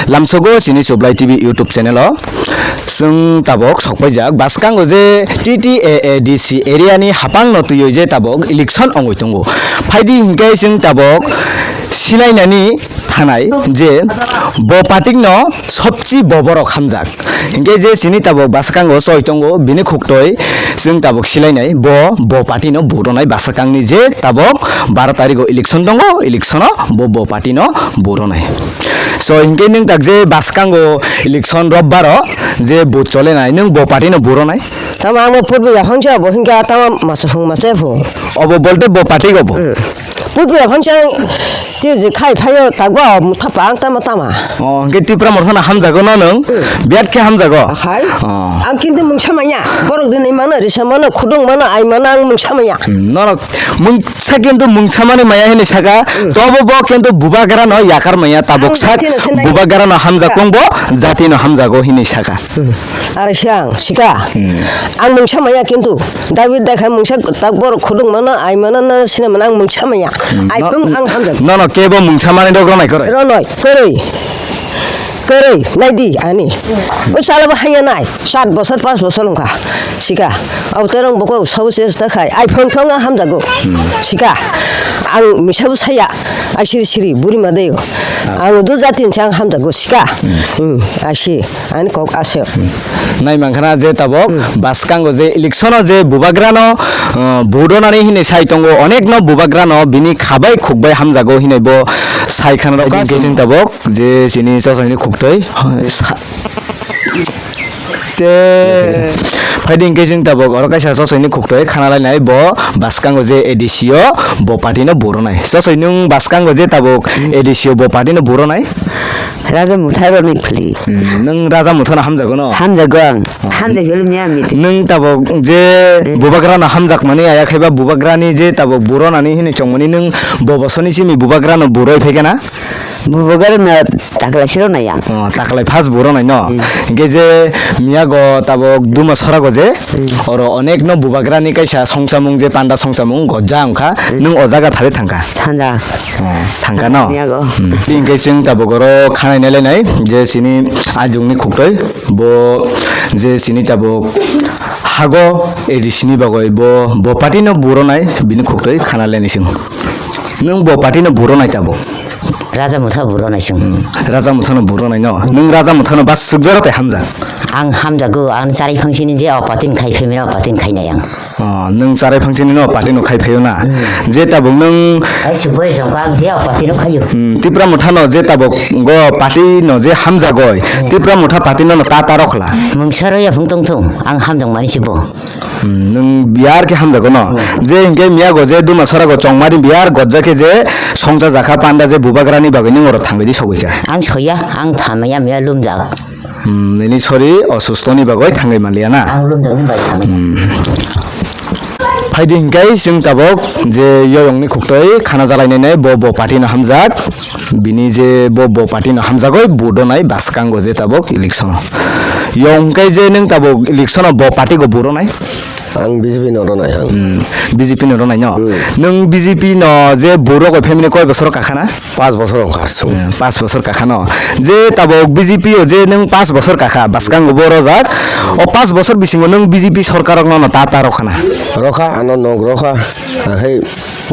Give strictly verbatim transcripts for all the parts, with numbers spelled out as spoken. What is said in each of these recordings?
Lamsogo chini Sublai T V YouTube channel o chwng tabok sokpaijak. Bwskango je T T A A D C area ni hapang no twiwi je tabok election ongwi tongo. Phaidi hinkhe chwng tabok silainani thanai je bo party no sobchi bo borok hamjak. Hinkhe je chini tabok bwskango choi tongo, bini khuktwi chwng tabok silainai, bo, bo party no vote rwnai bwskangni je tabok baro tarikh o election tongo, election o bo, bo party no vote rwnai. So hinkhe nwng tak je bwskango election robbar o je vote cholenai, nwng bo party no vote rwnai? Tamo ang bo putbo yaphang se obo hinkhe tamo masa phung masa phung. Obo bolte bo party obo? Hmm. Putbo yaphang se ang tei je khai phaio takbo motha pang tamo tama. O, hwnkhe Tipra Motha no hamjago no nwng? Hmm. Birat khe hamjago? Akhai. O. Ang kintu mungsa manya. Borok rinwi mano, risa mano, khudung mano, ai mano, ang mungsa manya. Hmm, norok mungsa kintu mungsa mani maya hinwi saka. Hmm. Tobo bo kintu bubagra no yakar manya, tabuk ang sak jatino sendai. Bubagra no hamjak tong bo, jati no hamjago hinwi saka. Hmm. Aro siya ang sika. Hmm. Ang mungsa maya kintu. David dakha mungsa tak borok khudung mano, ai mano, na sina mano, ang mungsa maya. Hmm. Ai no, pung ang hamjak. No, no, kebo mungsa mani dok ronai koroi. Ronoi, koroi. Koroi, naidi ani. O sala bo hanya nai. Sat bosor, pas bosor wngkha. Sika. Abo terong boko sabo chesta khai. Ai phone thong ang hamjago. Hmm. Sika. Ang misa bo saya. Ai siri siri, buri ma deyo. Ah. Ang do jatin chang hamjago. Sika. Hmm. Hmm. Asi. Ani kok ase. Nai mankha na je tabok, hmm, bwskango je election o je bubagra no, uh, vote rwnani hinwi sai tongo, onek no bubagra no bini khabai khukbai hamjago hinwi bo sai khana rok. Phaidi hinkhe chwng tabok je chini chosoi ni khuktwi, sa-, se phaidi hinkhe chwng tabok oro kaisa chosoi ni khuktwi khana lainai bo bwskango je A D C o bo party no vote rwnai. Chosoi nwng bwskango je tabok, hmm, A D C o bo party no vote rwnai? Raja Motha roni phali. Hmm, nwng Raja Motha no hamjago no? Hamjago ang. Oh. Hamjak helo miya miti. Nwng tabok je, hmm, bubagra no hamjak mani aya khaiba bubagra ni je tabok vote rwnani hinwi chongmani nwng bo bosoni simi bubagra no vote rwi phaikha na? Bubagra no taklai siro nai ang. Oh, taklai first vote rwnai no? Hmm. Hinkhe je miyago tabok Duma Sorago je, hmm, oro onek no bubagra ni kaisa songchamung je panda songchamung gojja wngkha, hmm, nwng o jaga thari thangkha? Thangkha. Oh, thangkha no? Yago. Hmm. Tei hinkhe chwng tabuk oro khanai nailainai je chini ajungni khuktwi bo je chini tabuk hago A D C ni bagwi bo, bo party no vote rwnai bini khuktwi khana lainai chwng. Nwng bo party no vote rwnai tabuk? Raja Motha vote rwnai chwng. Hmm. Raja Motha no vote rwnai no? Nwng Raja Motha no bas swkjaro tei hamjak? Ang hamjago, ang charai phangsini je o party ni khai phaimani o party ni khainai ang. Oh, nwng charai phangsini no party no khai phaio na? Hmm. Je tabuk nwng. Ai, suboi jongka ang je o party no khaio. Hmm, Tipra Motha no je tabuk go party no je hamjagoi, hmm, Tipra Motha party no no ta ta rok khla. Mungsa rw ya phung tong thung, ang hamjak mani se bo. Hmm, nwng biyar khe hamjago no? Hmm. Je hinkhe miyago je Duma Sorago chongmani biyar gojja khe je songcha jakha panda je bubagra ni bagwi nwng oro thangwi di sogwi kha. Ang soya, ang thamaya miya lumjak. Hmm, nini sori osusto ni bagwi thangwi manliya na? Ang lumjak ni bai thangwi. Hmm. Phaidi hinkhe chwng tabuk je yoyong ni khuktwi khana jalai nai nai bo, bo party no hamjak. Bini je bo, bo party no hamjagwi vote rwnai bwskango je tabuk election. Yong hinkhe je nwng tabuk election o bo party go vote rwnai? Ang B J P no rwnai ang. Hmm, B J P no rwnai no? Hmm. Nwng B J P no je vote rogwi phaimani koi bosor kakha na? Pas bosor wngkha chwng. Hmm, pas bosor kakha no. Je tabuk B J P o je nwng pas bosor kakha, bwskango bo rojak. O pas bosor bisingo nwng B J P sorkar rokno no ta ta rokha na? Rokha, ano nog rokha. Akhai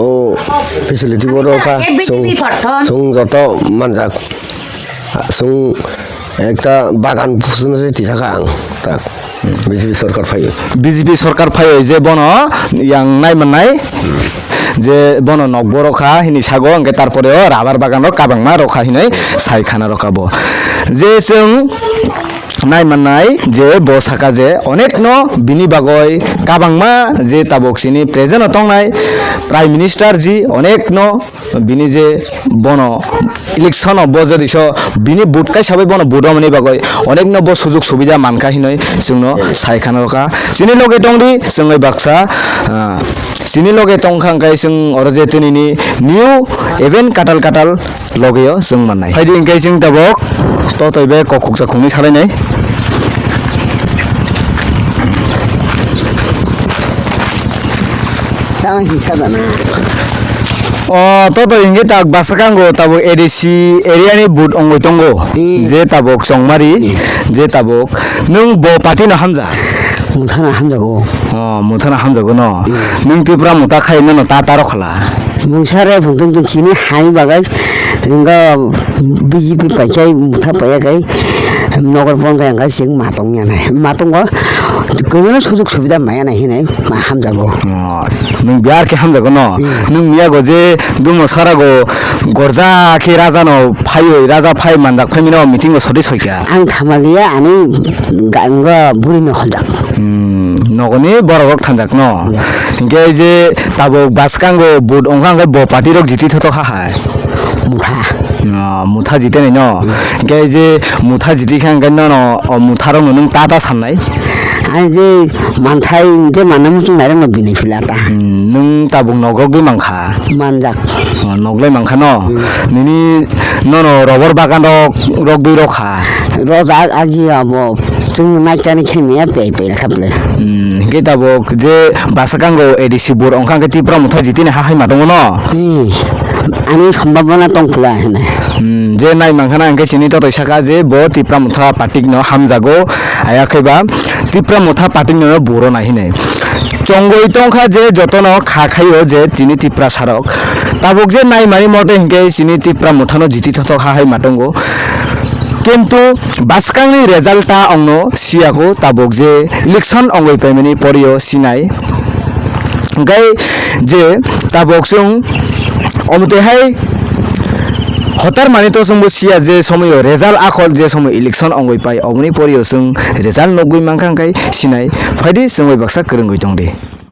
o facility bo rokha. Chwng, chwng joto manjak. Chwng ekta bagan phusno se tisakha ang. Tak. B J P sorkar phaio. B J P sorkar phaio je bono yang nai manai. Je bono nokbo rokha hini sago, hwnkhe tarpore o rabar bagan rok kabangma rokha hinwi sai khana rokha bo. Je chwng nai manai je bo saka je onek no bini bagoi kabangma je tabok sini present o tongnai Prime Minister ji onek no bini je bono election o bo jodi so bini vote kaisa bai bono vote romani bagoi onek no bo sujug subida mankha hinoi chwngno sai khana rokha. Chini loge tongdi chwngwi baksa, ah, chini loge tongkha hwnkhe chwng oro je tini ni new event katal katal loge o chwng mannai. Phaidi hwnkhe chwng tabok totoi be kok khuksa khungni salainai. Tamo hisa dana. O, toto hingke tak bwskango tabuk A D C area ni vote ongoi tongo. Hmm. Je tabuk Chongmari, Hmm. je tabuk nwng bo party no hamjak? Muthana hamjago. O, Muthana hamjago no. Hmm. Nwng Tipra Motha khai nono ta taro khala. Mungsa re phung tung tung chini hai bagai hingga B J P pai chai Motha pai kai. Nogor pon kaya kai sing matong ya nai. Matong go. Kono sujug subida maya nai hinai ma hamjago. O, nwng biyar khe hamjago no? Hmm. Nwng miyago je dumo sarago gorja khe raja no phaiwi, raja phai manjak phaimino meeting o soti soikha. Ang thamaliya ani ga-, ga buri no hojak. Hmm, nogoni borok rok thanjak no? Hmm. Hinkhe je tabuk bwskango vote ongkha hwnkhe bo party rok jiti thothok ha hai. Motha. O, Motha jitenai no? Hmm. Hinkhe je Motha jiti kha hwnkhe nono o Motha rok no nwng ta ta sannai? Ang je manthai, je manna muchung nairok no bini phila ta. Hmm, nwng tabuk nogrok di mankha? Manjak. O, noglai mankha no? Hmm. Nini nono robor bagan rok, rok dui rok kha? Rojak agi abo chwng naikani khe miya pei pei kha ble. Hmm, hinkhe tabuk je bwskango A D C vote ongkha hwnkhe Tipra Motha jitini ha hai ma tongo no? Hmm. Ani sombhabona tong pula hwnwi. Hmm, je nai mankha na hwnkhe chini totoi saka je bo Tipra Motha party no hamjago, ayakhe ba Tipra Motha party no buro nai hinwi. Chongoi tongkha je jotono kha khaio je chini Tiprasa rok. Tabuk je nai mani mote hwnkhe chini Tipra Motha no jiti thothok ha hai ma tongo. Kintu bwskangni result ta ongno siyago tabuk je election ongoi paimani porio sinai. Hwnkhe je tabuk chwng omo twi hai hotar mani to chwngbo siya je somoyo result akhol je somoy election ongoi pai oboni porio chwng result nugui mankha hwnkhe sinai phaidi chwngbai baksa kwrwngwi tongdi.